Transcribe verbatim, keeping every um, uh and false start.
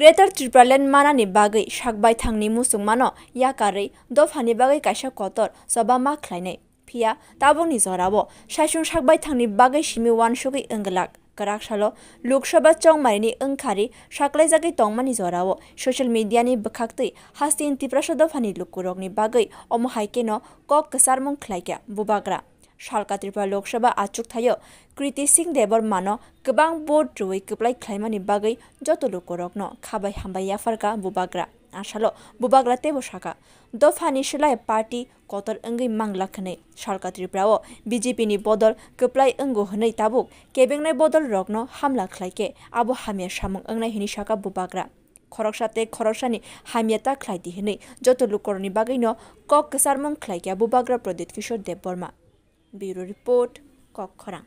Greater Tipraland manani bagwi sak baithangni muchungmano yakarwi dophani bagwi kaisa kotor choba ma khlainai. Phiya tabukni jorao saisung sak baithangni bagwi simi uansugwi wng glak. Kwrak salo Lok Sabha chongmarini wngkhari saklaijagwi tongmani jorao social media ni bwkhaktwi hasteni Tiprasa dophani lukurokni bagwi omo hai kheno kok kwcharmung khlaikha Bubagra. Salka Tripura Lok Sabha achukthai-o Kriti Singh Debbarmano kwbang vote rwui kwplai khlaimani bagwi joto lukurokno khabai hambai yapharkha Bubagra. Asalo Bubagra teibo sakha, dophani slai party kotor wngwi manglak hwnwi. Salka Tripura-o B J P ni bodol kwplai wngo hwnwi tabuk kebengnai bodolrokno hamla khlaikhe abo hamya samung wngnai hwnwi sakha Bubagra. Khoroksa tei khoroksani hamya ta khlaidi hwnwi joto lukurokni bagwino kok kwcharmung khlaikha Bubagra Pradyut Kishore Debbarma. Bureau Report, Kokkhorang.